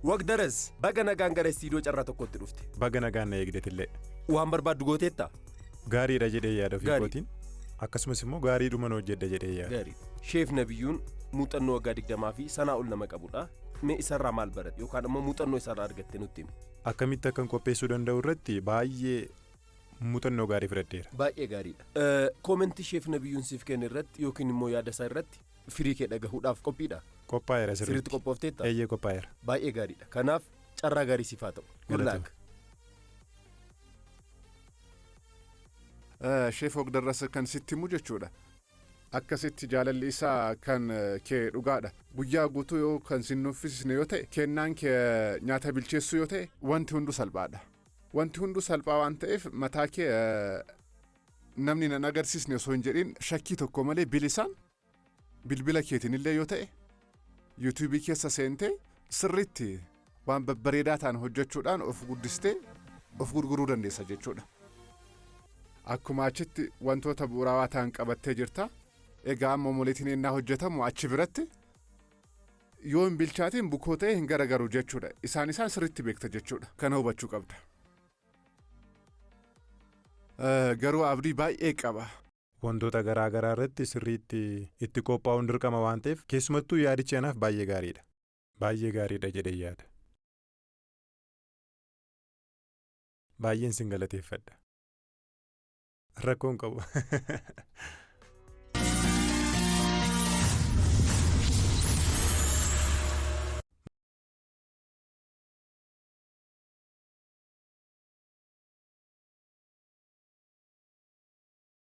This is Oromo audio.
Wagdaras, baga nagaan gara istiidiyoo Carraa Tokkotti dhufte. Baga nagaan na eegdetillee. Waan barbaaddu gooteetta? Gaariidha jedhee yaada ofii Gaarii. kootiin. Akkasumas immoo gaariidhuma hojjedha jedhee yaada. Gaarii. Sheef Nabiyyuun muuxannoo waggaa 20 fi sanaa ol nama qabudha. Mee isarraa maal barate yookaan immoo muuxannoo isarraa argatte nutti himi. Akkamitti akkan qopheessuu danda'u irratti baay'ee muuxannoo gaarii fudhadheera. Baay'ee gaariidha. Koomentii Sheef Nabiyyuun siif kenne irratti yookiin immoo yaada isaa irratti firii kee dhagahuudhaaf qophiidha? Qophaa'eera Sirriitti sirriitti. qophoofteetta? Eeyyee, qophaa'eera. Baay'ee gaariidha. Kanaaf carraa gaarii siif haa ta'u. Good Galatoomi. luck. Sheef Ogdarras kan sitti himu jechuudha. Akkasitti jaalalli isaa kan kee dhugaadha. Guyyaa guutuu yoo kan sin nuffisne yoo ta'e, kennaan kee nyaata bilcheessuu yoo ta'e, wanti hunduu salphaadha. Wanti hunduu salphaa waan ta'eef, mataa kee namni nan agarsiisne osoo hin jedhin, shakkii tokko malee, bilisaan bilbila keetiin illee yoo ta'e yuutuubii keessa seentee sirriitti waan babbareedaa ta'an hojjechuudhaan of guddistee of gurguruu dandeessa jechuudha. Akkuma achitti wantoota bu'uuraawaa ta'an qabattee jirta. Egaa amma omoleetiin ennaa hojjetamu achi biratti yoo hin bilchaatiin bukoo ta'e hin garagaru jechuudha. Isaan isaan sirriitti beekta jechuudha. Kana hubachuu qabda. Garuu abdii baay'ee qaba. Wantoota garaa garaa irratti sirriitti itti qophaa'uun dirqama waan ta'eef, keessumattuu yaadichi anaaf baay'ee gaariidha. Baay'ee gaariidha jedhee yaada. Baay'een sin galateeffadha. Rakkoon qabu.